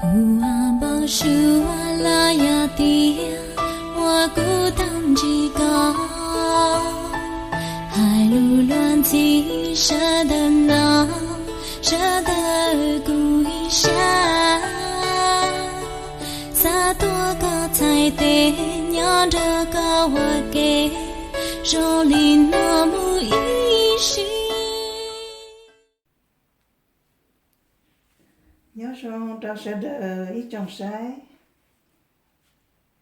Kuv npau suav los yog tias uas kuv tau ntsib koj, hais lus luag ntxhi sawv daws mloog, sawv daws kuj ib sab, xav tuav koj txhais tes, nyob nrog koj ua ke zoo li no mus ib sim. Nyob zoo rau sawv daws ib tsoom saib.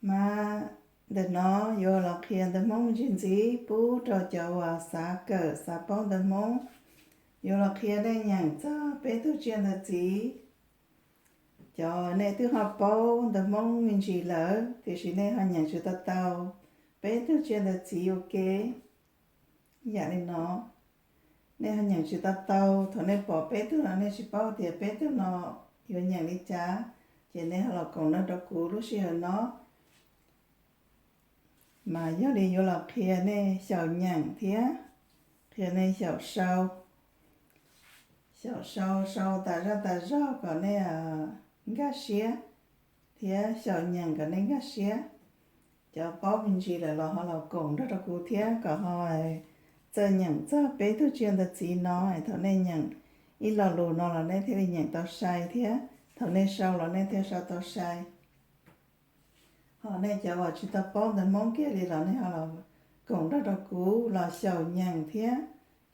Mas ntawm no yuav los qhia ntawv Hmoob me ntsis ntxiv pub rau cov uas xav kawm xav paub ntawv Hmoob. Yuav los qhia nej nyeem txog peb tug tsiaj ntawv txiv. Cov nej twb ho paub ntawv Hmoob me ntsis lawm tiam sis nej ho nyeem tsis tau tau peb tug tsiaj ntawv txiv ua ke. Yam li no, nej ho nyeem tsis tau tau, thaum nej pom peb tug no nej tsis paub tias peb tug no yuav nyeem li cas, ces nej ho los koom nrog rau kuv lub sij hawm no. Mas yog li yuav los qhia nej xyaum nyeem thiab qhia nej xyaum sau. Xyaum sau, sau tas zaj tas zog kom nej nkag siab, thiab xyaum nyeem kom nej nkag siab. Cov paub me ntsis lawm los ho los koom nrog rau kuv thiab kom ho txawj nyeem txog peb tug tsiaj ntawv txiv no. Thaum nej nyeem ib lo lus no los nej thiaj li nyeem tau sai thiab thaum nej sau los nej thiaj sau tau sai. Ho nej cov uas tsis tau paub ntawv Hmoob kiag li los nej ho los koom nrog rau kuv los xyaum nyeem thiab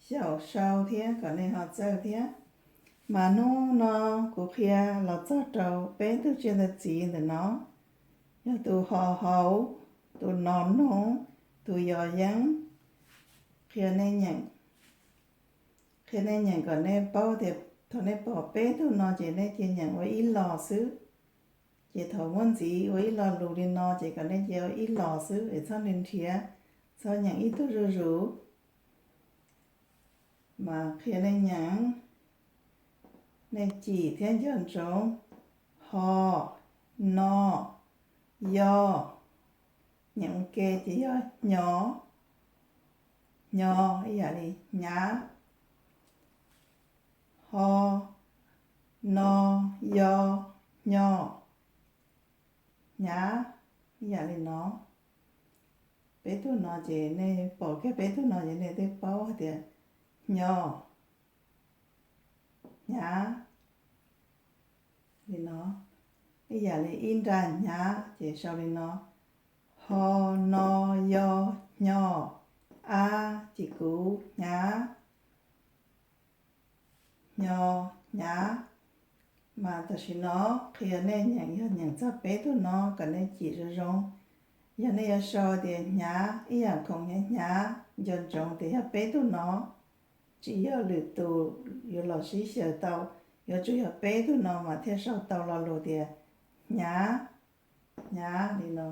xyaum sau thiab kom nej ho txawj thiab. Mas hnub no kuv qhia los txog rau peb tug tsiaj ntawv txiv ntawm no, yog tus ho hauv, tus no noog, tus yos yeeb. Qhia nej nyeem, qhia nej nyeem kom nej paub tias thaum nej pom peb tug no ces nej cia nyeem ua ib los xwb. Ces thaum muab ntxiv ua ib lo lus li no ces kom nej cia ua ib los xwb es txhob nrhiav, txhob nyeem ib tug zuj zus. Mas qhia nej nyeem, nej cim thiab nco ntsoov, ho, no, yo, nyeem ua ke ces yog hnyo, hnyo, ib yam li hnyav, ho, no, yo, hnyo, hnyav, ib yam li no. Peb tug no ces nej pom kiag peb tug no ces nej twb paub hais tias hnyo, hnyav, li no. Ib yam li ib nra hnyav ces sau li no, ho, no, yo, hnyo, ab, cim kuv, hnyav, hnyo, hnyav. Mas tam sim no qhia nej nyeem, yog nyeem txog peb tug no kom nej cim zoo zoo. Yog nej yuav sau tias hnyav ib yam khoom hnyav hnyav, nco ntsoov tias yog peb tug no, tsis yog lwm tus yuav los sib xyaw tau, yuav tsum yog peb tug no mas thiaj sau tau lo lus tias hnyav, hnyav li no.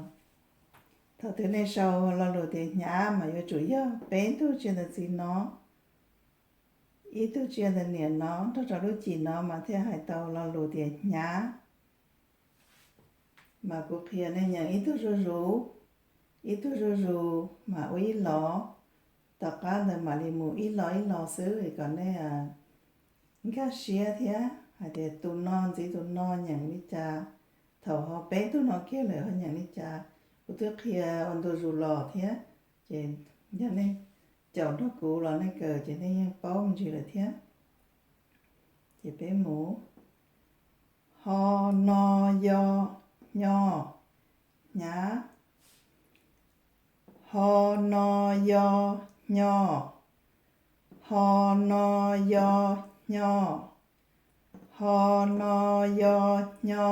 Thaum twg nej sau lo lus tias hnyav mas yuav tsum yog peb tug tsiaj ntawv txiv no, ib tug tsiaj ntawv niam no nrog rau lub cim no mas thiaj hais tau lo lus tias hnyav. Mas kuv qhia nej nyeem ib tug zuj zus, ib tug zuj zus mas ua ib los, tom qab ntawd mam li mus ib los ib los xwb kom nej nkag siab thiab hais tias tus no ntxiv tus no nyeem li cas, thaum ho peb tug no kiag lawm ho nyeem li cas. Kuv twb qhia ua ntu zus los thiab, ces yog nej caum nrog kuv los nej kawm ces nej yeej paub me ntsis lawm thiab. Ces peb mus, ho, no, yo, hnyo, hnyav, ho, no, yo, hnyo, ho, no, yo, hnyo, ho, no, yo, hnyo,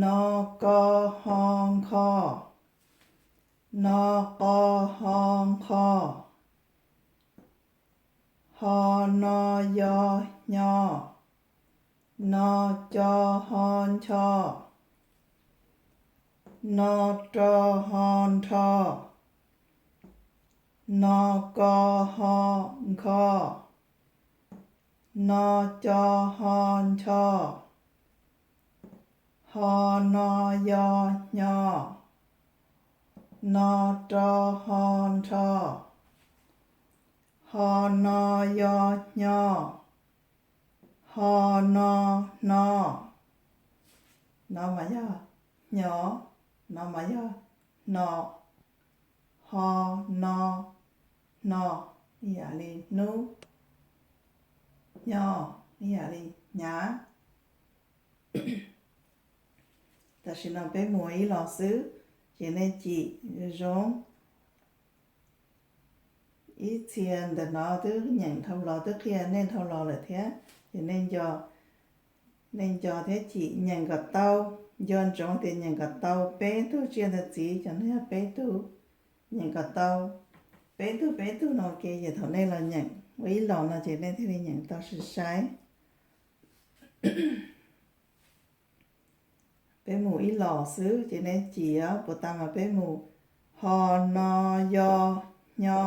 no, ko, ho, nkho, no, qo, ho, nkho, ho, no, yo, hnyo, no, co, ho, ncho, no, ro, ho, nrho, no, ko, ho, nkho, no, co, ho, ncho, ho, no, yo, hnyo, no, ro, ho, nrho, ho, no, yo, hnyo, ho, no, hno, No mas yog hnyo, no mas yog hno, ho, no, hno, ib yam li hnub, hnyo, ib yam li hnyav. Tam sim no peb mus ib los xwb, ces nej cim zoo. Ib txhia ntawm no twb nyeem dhau los, twb qhia nej dhau los lawm thiab, ces nej nco thiab cim nyeem kom tau, nco ntsoov tias nyeem kom tau peb tug tsiaj ntawv txiv, cov no yog peb tug, nyeem kom tau peb tug peb tug no ua ke, ces thaum nej los nyeem ua ib los no ces nej thiaj li nyeem tau sai sai. Peb mus ib los xwb ces nej cim os, puas tau mas peb mus ho, no, yo, hnyo.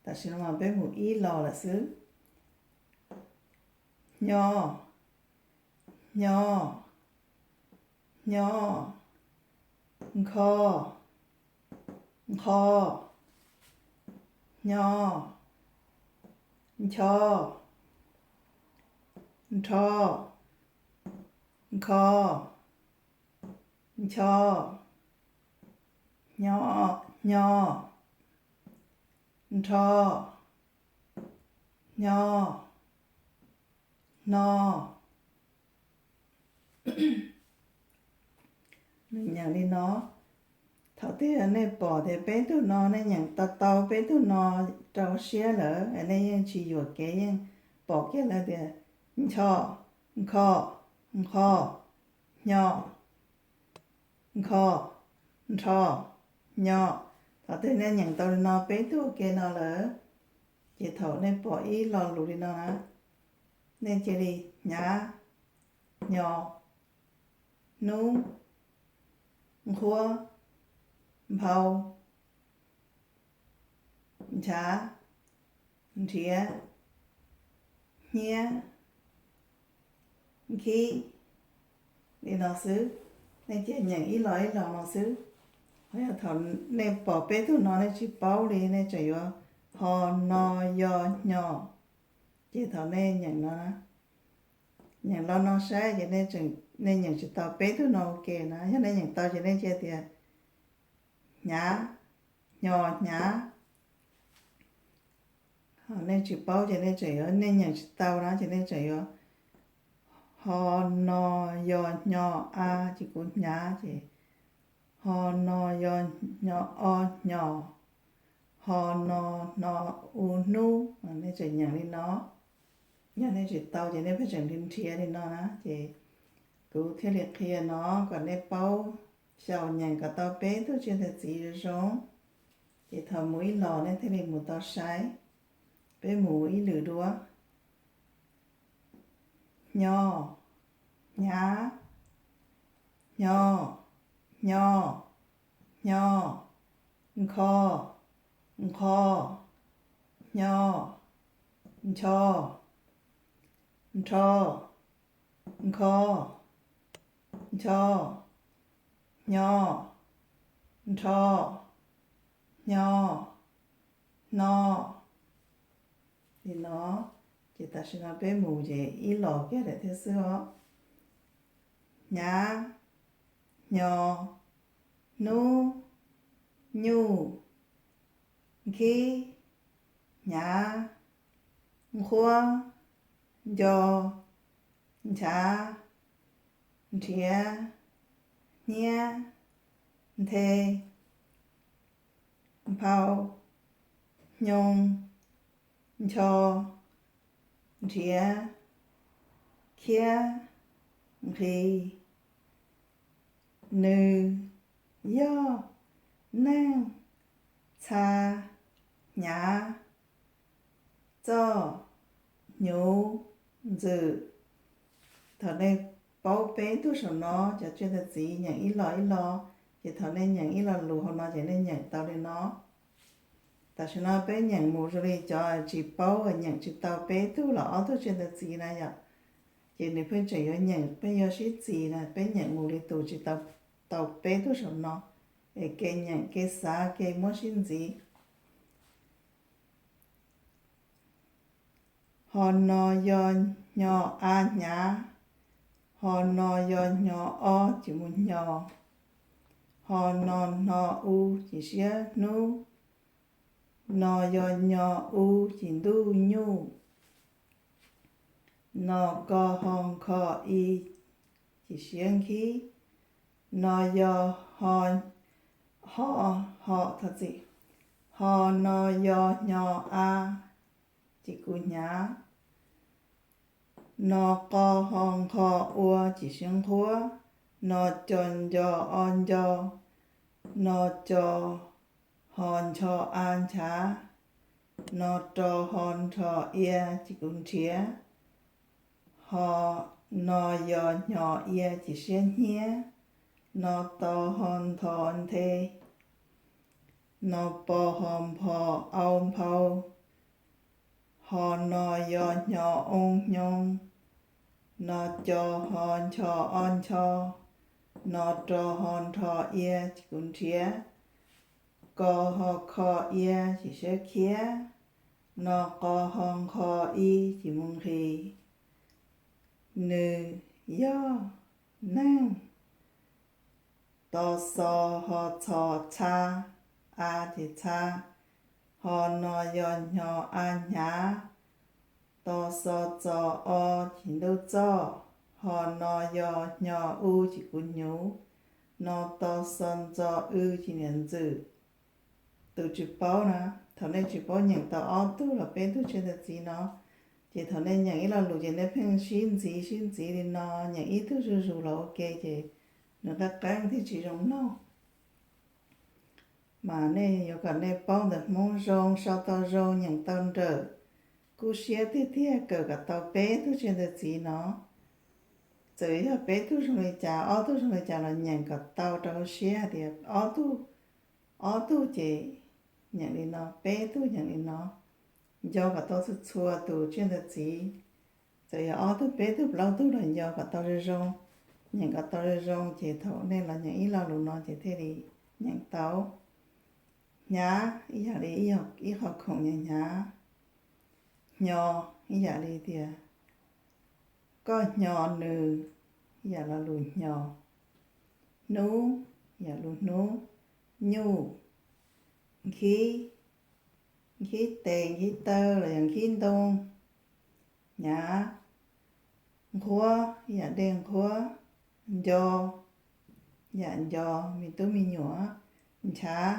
Tam sim no mas peb mus ib los lawm xwb. Hnyo, hnyo, hnyo, nkho, nqho, hnyo, ncho, nrho, nkho, ncho, hnyo, hnyo, nrho, hnyo, hno. Nws nyeem li no. Thaum twg nej pom tias peb tug no nej nyeem tau tau peb tug no rau siab lawm, nej yeej tsis yuam kev, yeej pom kiag lawm tias ncho, nkho, nqho, hnyo, nkho, nrho, hnyo. Thaum twg nej nyeem tau li no peb tug ua ke no lawm, ces thaum nej pom ib lo lus li no na, nej cia li hnyav, hnyo, hnub, nqhuab, nphau, nchav, nrhiav, hnyiab, nkhib. Li no xwb, nej cia nyeem ib los ib los no xwb. Ho yog thaum nej pom peb tug no nej tsis paub li, nej tseem yuav ho, no, yo, hnyo, ces thaum nej nyeem no, nyeem los no saib ces nej nyeem tsis tau peb tug no ua ke na. Yog nej nyeem tau ces nej cia tias hnyav, hnyo, hnyav. Ho nej tsis paub ces nej tseem yuav, nej nyeem tsis tau na ces nej tseem yuav ho, no, yo, hnyo, a, ces kuv hnyav ces ho, no, yo, hnyo, o, hnyo, ho, no, hno, u, hnub. Nej tseem nyeem li no. Yog nej tsis tau ces nej pheej tseem nrhiav li no na ces kuv thiaj li qhia no kom nej paub xyaum nyeem kom tau peb tug tsiaj ntawv txiv zoo zoo, ces thaum mus ib los nej thiaj li mus tau saib. Peb mus ib lwm dua. Hnyo, hnyav, hnyo, hnyo, hnyo, nkho, nqho, hnyo, ncho, nrho, nkho, ncho, hnyo, nrho, hnyo, hno. Li no, ces tam sim no peb mus ces ib los kiag lawm thiab xwb os. Hnyav, hnyo, hnub, nyuj, nkhib, hnyav, nqhuab, ncho, nchav, nrhiav, hnyiab, nthe, nphau, hnyoo, ncho, nrhiav, khiab, nqhis, nws, yog, neej, txha, hnyav, txoj, hnyuv, ntxwm. Thaum nej paub peb tug saum no cov tsiaj ntawv txiv nyeem ib los ib los, ces thaum nej nyeem ib lo lus hauv no ces nej nyeem tau li no. Tam sim no peb nyeem mus zoo li cov tsis paub nyeem tsis tau peb tug los ob tug tsiaj ntawv txiv na yom, ces nws pheej tseem yuav nyeem, pheej yuav sib txis na, peb nyeem mus li tus tsis tau, tau peb tug saum no, es kev nyeem kev xav kev muab sib ntxiv. Ho no yo nyo a hnyav, Ho no yo nyo ob ces mus hnyo. Ho no hno u ces siab hnub. No yo nyo u ces ntuj nyuj. No ko ho nkho i ces siab nkhib. No yo ho, ho, ho, thov txim. Ho no yo hnyo a ces kuv hnyav. No qo ho nkho ua ces siab nqhuab. No co nco o nco. No co ho ncho a nchav. No ro ho nrho ia ces kuv nrhiav. Ho no yo hnyo ia ces siab hnyiab. No to ho ntho nthe. No po ho npho au nphau. Ho no yo hnyo oo hnyo. No co ho ncho o ncho. No ro ho nrho ia ces kuv nrhiav. Ko ho kho ia ces siab khiab. No qo ho nkho i ces mus nqis. Nws yog neeg. To xo ho txho txha, a ces txha. Ho no yo hnyo a hnyav. To xo txo o ces ntuj txoj. Ho no yo hnyo u ces kuv hnyuv. No to xo ntxo w ces niam ntxwm. Tus tsis paub na, thaum nej tsis paub nyeem tau ob tug los peb tug tsiaj ntawv txiv no, ces thaum nej nyeem ib lo lus ces nej pheej sib ntxiv sib ntxiv li no, nyeem ib tug zuj zus los ua ke ces nws qeeb qeeb thiaj tsis zoo mloog. Mas nej yuav kom nej paub ntawv Hmoob zoo, sau tau zoo, nyeem tau nrawm, kub siab tiag tiag kawm kom tau peb tug tsiaj ntawv txiv no. Txawm yog peb tug zoo li cas, ob tug zoo li cas los nyeem kom tau rau hauv siab hais tias ob tug, ob tug ces nyeem li no, peb tug nyeem li no, nco kom tau txhua txhua tus tsiaj ntawv txiv. Txawm yog ob tug, peb tug, plaub tug los nco kom tau zoo zoo, nyeem kom tau zoo zoo ces thaum nej los nyeem ib lo lus no ces thiaj li nyeem tau. Hnyav ib yam li ib qho khoom hnyav hnyav. Hnyo ib yam li tias koj hnyo nws, ib yam lo lus hnyo. Hnub, ib yam lus hnub. Nyuj, nkhib, nkhib tes nkhib taw los yog nkhib ntoo. Hnyav, nqhuab, ib yam dej nqhuab. Nco, ib yam nco me tub me nyuam. Nchav,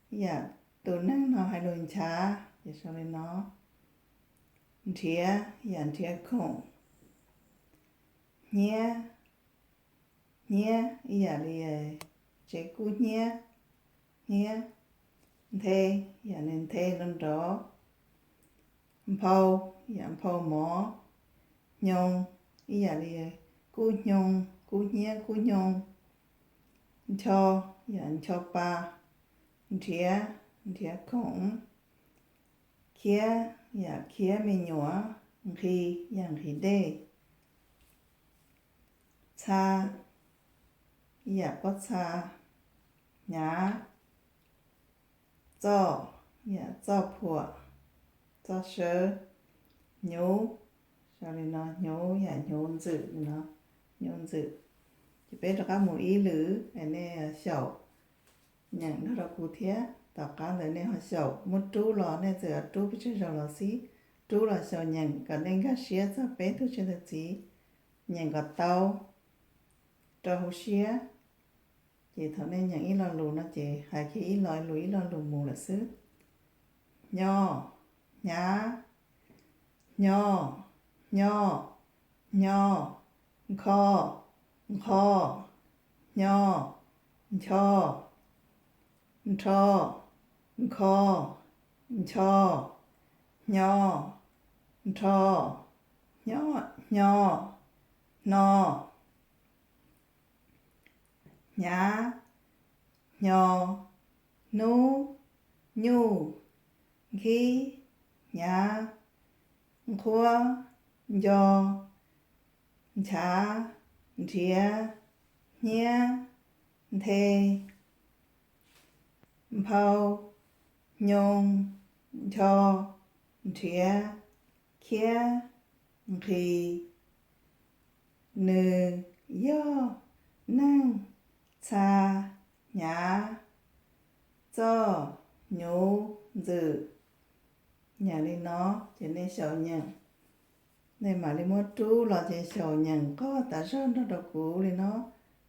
ib yam tus neeg no hais lus nchav ces sau li no. Nrhiav, ib yam nrhiav khoom. Hnyiab, hnyiab ib yam li tsev kub hnyiab, hnyiab. Nthe, ib yam li nthe nrov nrov. Nphau, ib yam nphau mov. Hnyoo, ib yam li kub hnyoo, kub hnyiab kub hnyoo. Ncho, ib yam ncho pa. Nrhiav, nrhiav khoom. Khiab, ib yam khiab me nyuam. Nqhis, ib yam nqhis dej. Txha, ib yam pob txha. Hnyav, txoj, ib yam txoj phuam, txoj sawv. Hnyuv, sau li no, hnyuv, ib yam hnyuv ntxwm li no, hnyuv ntxwm. Ces peb rov qab mus ib lwm es nej xyaum nyeem nrog rau kuv thiab. Tom qab ntawd nej ho xyaum muab rub los, nej txawm rub pes tsawg zaus los xij, rub los xyaum nyeem kom nej nkag siab txog peb tug tsiaj ntawv txiv, nyeem kom tau rau hauv siab. Ces thaum nej nyeem ib lo lus no ces hais kiag ib lo lus ib lo lus mus lawm xwb. Hnyo, hnyav, hnyo, hnyo, hnyo. Nkho, nkho, hnyo, ncho, nrho, nkho, ncho, hnyo, nrho, hnyo, hnyo, hno. Hnyav, hnyo, hnub, nyuj, nkhib, hnyav, nqhuab, nco, nchav, nrhiav, hnyiab, nthe, nphau, hnyoo, ncho, nrhiav, khiab, nqhis, nws, yog, neeg, txha, hnyav, txoj, hnyuv, ntxwm. Nyeem li no ces nej xyaum nyeem, nej mam li muab rub los ces xyaum nyeem qog tas zog nrog rau kuv li no,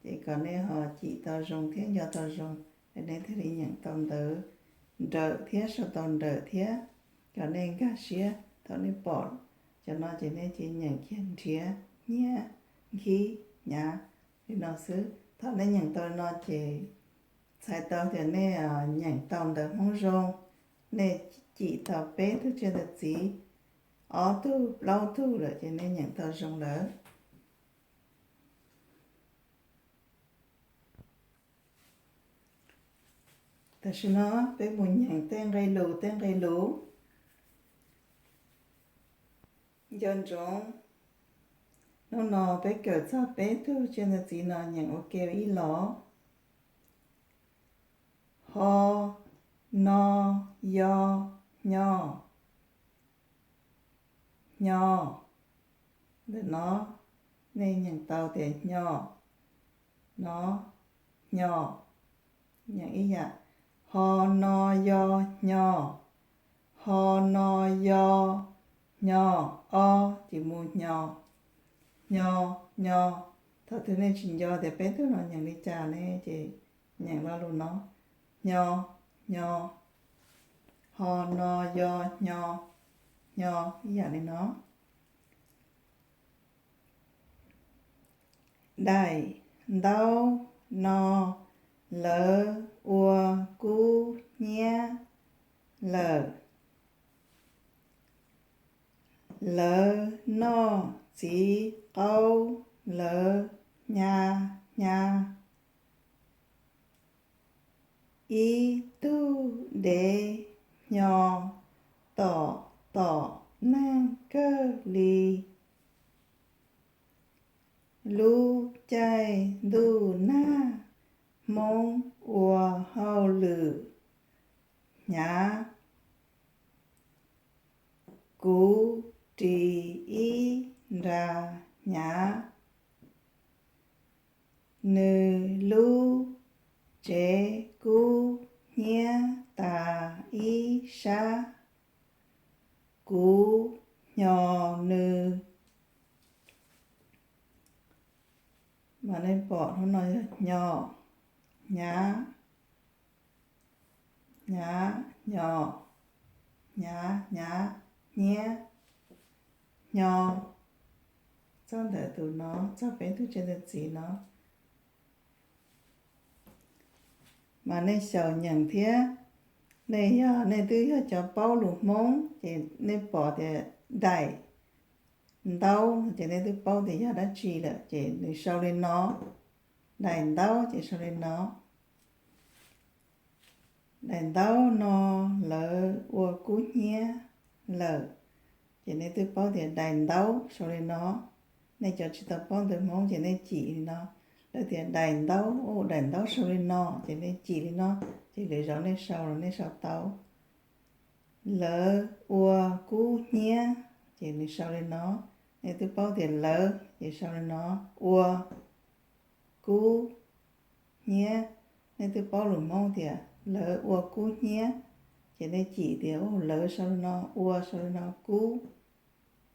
ces kom nej ho cim tau zoo thiab nco tau zoo, es nej thiaj li nyeem tau ntawv nrawm thiab sau tau nrawm thiab. Kom nej nkag siab thaum nej pom cov no ces nej cia nyeem kiag nrhiav, hnyiab, nkhib, hnyav li no xwb. Thaum nej nyeem tau li no ces txhais tau tias nej nyeem tau ntawv Hmoob zoo, nej cim tau peb tug tsiaj ntawv txiv ob tug plaub tug lawm ces nej nyeem tau zoo lawm. Tam sim no peb mus nyeem tej nqe lus tej nqe lus. Nco ntsoov, hnub no peb kawm txog peb tug tsiaj ntawv txiv no nyeem ua ke ib los. Ho, no, yo, hnyo, hnyo. Ntawm no nej nyeem tau tias hnyo, no, hnyo. Nyeem ib yam, ho, no, yo, hnyo, ho, no, yo, hnyo, o, ces mus hnyo, hnyo, hnyo. Thaum twg nej tsis nco tias peb tug no nyeem li cas ne ces nyeem lo lus no, hnyo, hnyo, ho, no, yo, hnyo, hnyo, ib yam li no. Daim ntaub no lawv ua kub hnyiab lawm. Lawv noj txiv qaub, lawv hnyav hnyav. Ib tug dev hnyo tom tom neeg kawg li. Lub caij ntuj nag, Hmoob ua hauj lwm hnyav. Kuv ris ib nra hnyav, nws lub tsev kub hnyiab tas ib sab. Kuv hnyo nws. Mas nej pom hnub no yog hnyo, hnyav, hnyav, hnyo, hnyav, hnyav, hnyiab, hnyo. Txog ntawm tus no, txog peb tug tsiaj ntawv txiv no. Mas nej xyaum nyeem thiab. Nej yog nej twb yog cov paub lus Hmoob ces nej pom tias daim ntaub ces nej twb paub tias yog dab tsi lawm ces nws sau li no. Daim ntaub ces sau li no. Daim ntaub no lawv ua kub hnyiab lawm, ces nej twb paub tias daim ntaub sau li no. Nej cov tsis tau paub ntawv Hmoob ces nej cim li no. Lawv tias daim ntaub, daim ntaub sau li no, ces nej cim li no, ces lwm zaus nej sau los nej sau tau. Lawv ua kub hnyiab, ces nws sau li no. Nej twb paub tias lawv, ces sau li no, ua, kub, hnyiab. Nej twb paub lus Hmoob tias lawv ua kub hnyiab, ces nej cim tias lawv sau li no, ua sau li no, kub,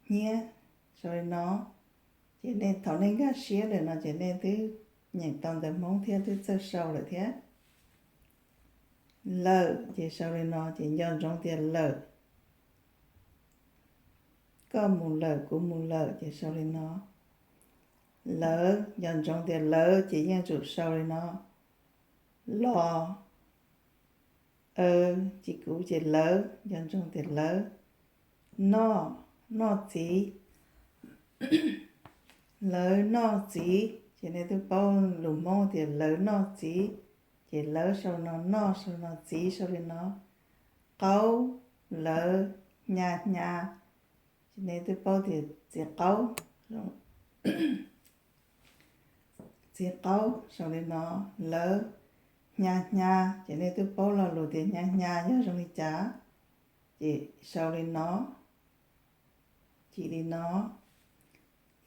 hnyiab sau li no. Ces nej thaum nej nkag siab lawm no ces nej twb nyeem tau ntawv Hmoob thiab twb txawj sau lawm thiab. Lawm ces sau li no ces nco ntsoov tias lawm. Koj mus lawm, kuv mus lawm ces sau li no. Lawv, nco ntsoov tias lawv ces yeej tsum sau li no. Los, aw, ces kuv ces lawv, nco ntsoov tias lawv. Noj, noj txiv. Lawv noj txiv, ces nej twb paub lus Hmoob tias lawv noj txiv, ces lawv sau li no, noj sau li no, txiv sau li no. Qaub, lawv, hnyav hnyav, ces nej twb paub tias txiv qaub. Txiv qaub sau li no, lawv, hnyav hnyav, ces nej twb paub lo lus tias hnyav hnyav yog zoo li cas, ces sau li no, cim li no.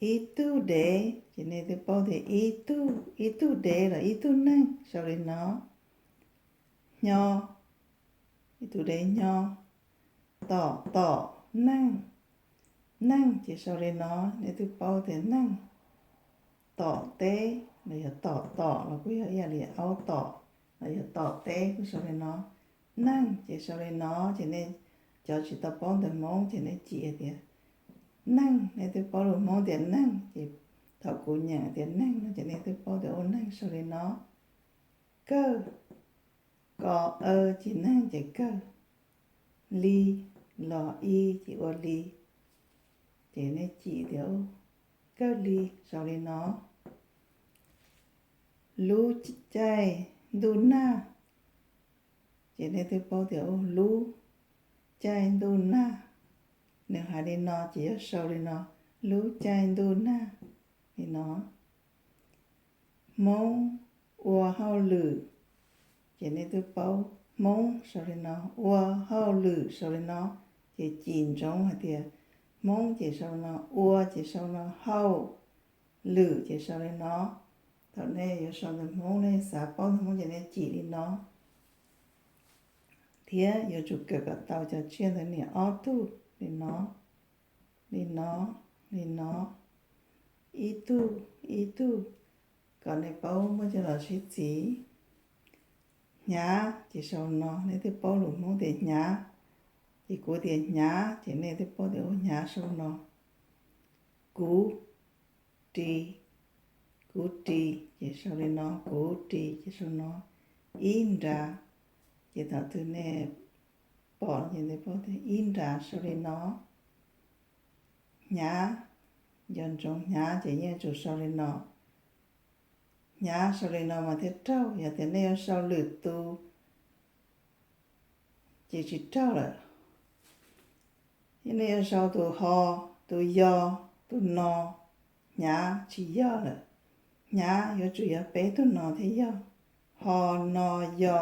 Ib tug dev, ces nej twb paub tias ib tug, ib tug dev los ib tug neeg sau li no. Hnyo, ib tug dev hnyo. Tom, tom, neeg, neeg ces sau li no, nej twb paub tias neeg. Tom teb los yog tom tom los kuj yog ib yam li aub tom los yog tom teb kuj sau li no. Neeg ces sau li no, ces nej cov tsis tau paub ntawv Hmoob ces nej cim hais tias neeg, nej twb paub lus Hmoob tias neeg, ces thaum kuv nyeem tias neeg no ces nej twb paub tias ua neeg sau li no. Kawg, ko, aw ces neeg ces kawg. Li, los i ces ua li, ces nej cim tias kawg li sau li no. Lub caij ntuj nag, ces nej twb paub tias lub caij ntuj nag, nws hais li no ces yuav sau li no, lub caij ntuj nag, li no. Hmoob ua hauj lwm, ces nej twb paub Hmoob sau li no, ua hauj lwm sau li no, ces cim ntsoov hais tias Hmoob ces sau li no, ua ces sau li no, hauj lwm ces sau li no. Thaum nej yuav sau ntawv Hmoob nej xav paub ntawv Hmoob ces nej cim li no. Thiab yuav tsum kawm kom tau cov tsiaj ntawv niam ob tug li no, li no, li no, ib tug, ib tug, kom nej paub muab coj los sib txiv. Hnyav ces sau li no, nej twb paub lus Hmoob tias hnyav, ces kuv tias hnyav ces nej twb paub tias ua hnyav sau li no. Kuv ris, kuv ris ces sau li no, kuv ris ces sau li no. Ib nra, ces thaum twg nej pom ces nej paub tias ib nra sau li no. Hnyav, nco ntsoov hnyav ces yeej tsum sau li no. Hnyav sau li no mas thiaj raug, yog tias nej yuav sau lwm tus ces tsis raug lawm. Yog nej yuav sau tus ho, tus yo, tus no, hnyav tsis yog lawm. Hnyav yuav tsum yog peb tug no thiaj yog. Ho, no, yo,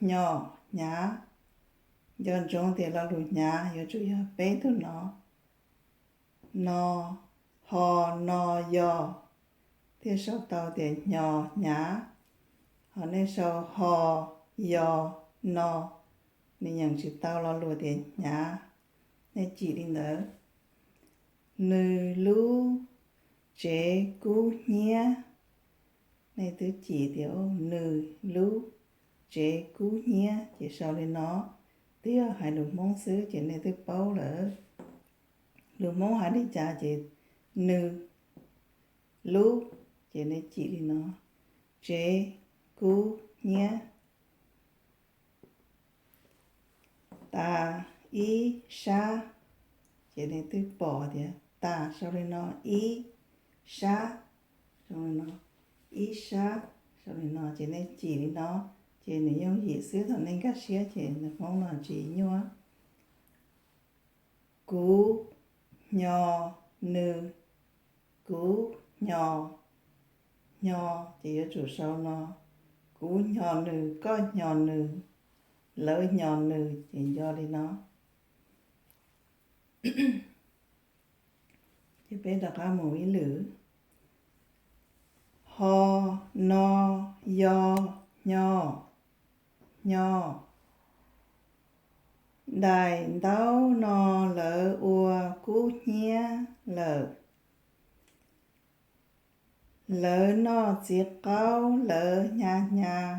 hnyo, hnyav. Nco ntsoov tias lo lus hnyav yuav tsum yog peb tug no. No, ho, no, yo, thiaj sau tau tias hnyo, hnyav. Ho nej sau ho, yo, no, nws yeej tsis tau lo lus tias hnyav. Nej cim li ntawd. Nws lub tsev kub hnyiab. Nej twb cim tias nws lub tsev kub hnyiab ces sau li no. Twb yog hais lus Hmoob xwb ces nej twb paub lawm. Lus Hmoob hais li cas ces nws lub ces nej cim li no. Tsev kub hnyiab. Tas ib sab, ces nej twb pom tias tas sau li no, ib sab sau li no, ib sab sau li no ces nej cim li no, ces nws yooj yim xwb, thaum nej nkag siab ces nws Hmoob no tsis nyuaj. Kuv hnyo nws, kuv hnyo, hnyo ces yuav tsum sau no, kuv hnyo nws, koj hnyo nws, lawv hnyo nws ces nco li no. Ces peb rov qab mus ib lwm. Ho, no, yo, hnyo, hnyo. Daim ntaub no lawv ua kub hnyiab lawm. Lawv noj txiv qaub lawv hnyav hnyav.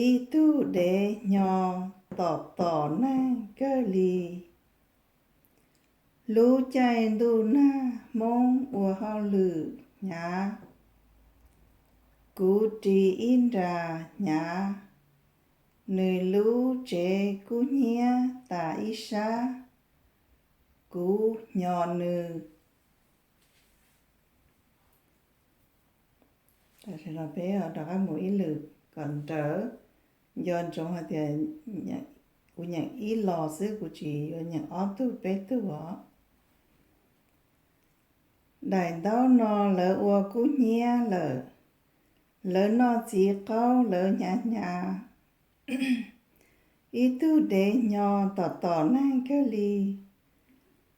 Ib tug dev hnyo tom tom neeg kawg li. Lub caij ntuj nag Hmoob ua hauj lwm hnyav. Kuv ris ib nra hnyav. Nws lub tsev kub hnyiab tas ib sab. Kuv hnyo nws. Tam sim no peb rov qab mus ib lwm kom nrawd. Nco ntsoov hais tias kuv nyeem ib los xwb, kuv tsis yuav nyeem ob tug peb tug os. Daim ntaub no lawv ua kub hnyiab lawm. Lawv noj txiv qaub lawv hnyav hnyav. Ib tug dev hnyo tom tom neeg kawg li.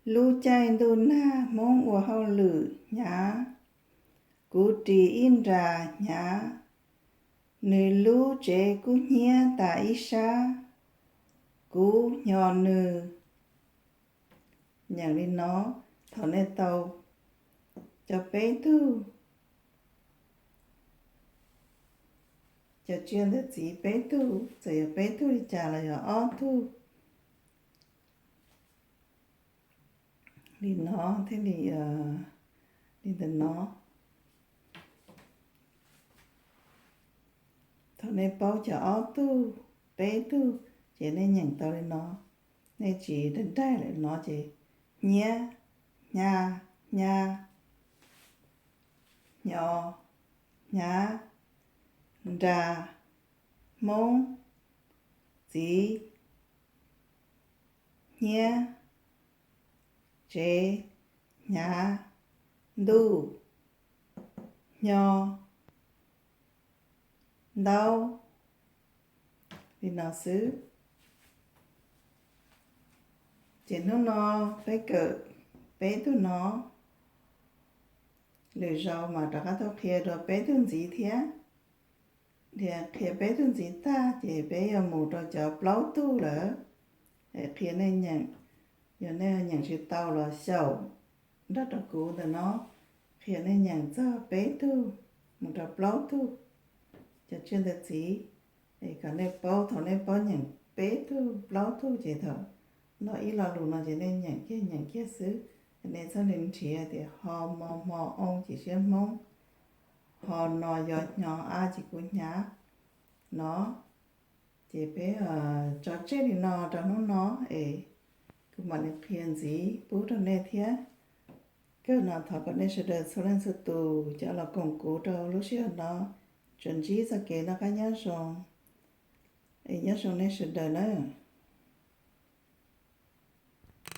Lub caij ntuj nag Hmoob ua hauj lwm hnyav, kuv ris ib nra hnyav, nws lub tsev kub hnyiab tas ib sab, kuv hnyo nws. Nyeem li no, thaum nej tau cov peb tug, cov tsiaj ntawm txiv peb tug, txawm yog peb tug li cas los yog ob tug li no thiaj li, li ntawm no. Thaum nej paub cov ob tug, peb tug, ces nej nyeem tau li no. Nej tsis daig daig lawm no ces hnyiab, hnyav, hnyav, hnyo, hnyav, nra, Hmoob, txiv, hnyiab, tsev, hnyav, ntuj, hnyo, ntaub, li no xwb. Ces hnub no peb kawm peb tug no, lwm zaus mam rov qab tuaj qhia dua peb tug ntxiv thiab. Qhia peb tug ntxiv tag ces peb yuav mus rau cov plaub tug lawm. Qhia nej nyeem, yog nej nyeem tsis tau los xyaum nrog rau kuv ntawm no, qhia nej nyeem txog peb tug mus rau plaub tug cov tsiaj ntawm txiv. Es kom nej paub, thaum nej paub nyeem peb tug plaub tug ces thaum los ib lo lus no ces nej nyeem kiag nyeem kiag xwb. Nej txhob li nrhiav tias ho mo hmo oo ces siab Hmoob, ho no yog hnyo, ab ces kuv hnyav no. Ces peb tso tseg li no rau hnub no es kuv mam li qhia ntxiv pub rau nej thiab. Kawg no thov kom nej sawv daws txhua leej txhua tus cov los koom kuv rau lub sij hawm no tsuas ntsib txoj kev noj qab nyob zoo es nyob zoo nej sawv daws na.